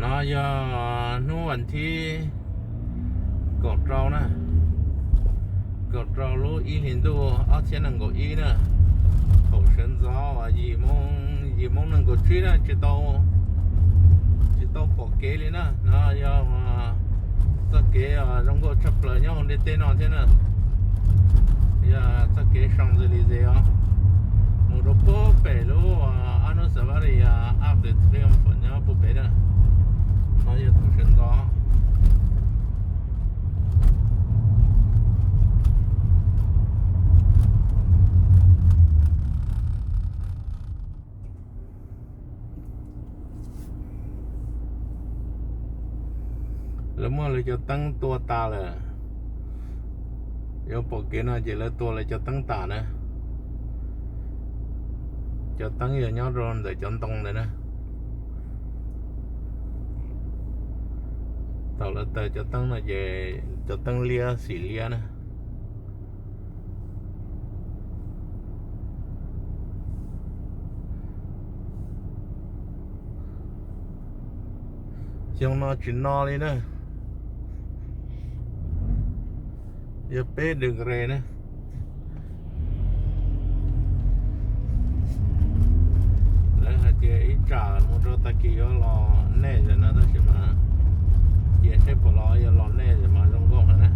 No yog hnub vas thib kaum rau na, kaum rau lub ib hlis ntuj ob txhiab nees nkaum ib na. Thaum sawv ntxov uas yim moo, yim moo nees nkaum tsib na, tsis tau, tsis tau pom kev li na. No yog txoj kev zoo nkauj tshaj plaws nyob hauv ntiaj teb no thiab na. Yog txoj kev Champs-Élysées os, mus rau puag pem lub Arc de Triomphe nyob puag pem na. No yog thaum sawv ntxov. Lawv muab lawv cov teeb tua tas lawm. Yuav pom kev no ces lawv tua lawv cov teeb tas na. Cov teeb yog nyob rau ntawm cov ntoo ntawd na. Thaum lawv taws cov teeb no ces cov teeb liab xim liab na. Xyoo no tsis no li na, yog peb degree na. Lawv hais tias ib tsam mus rau tag kis yuav los nej lawm no, tab sis mas cia seb puas los, yog los nej lawm mas zoo nkauj heev na.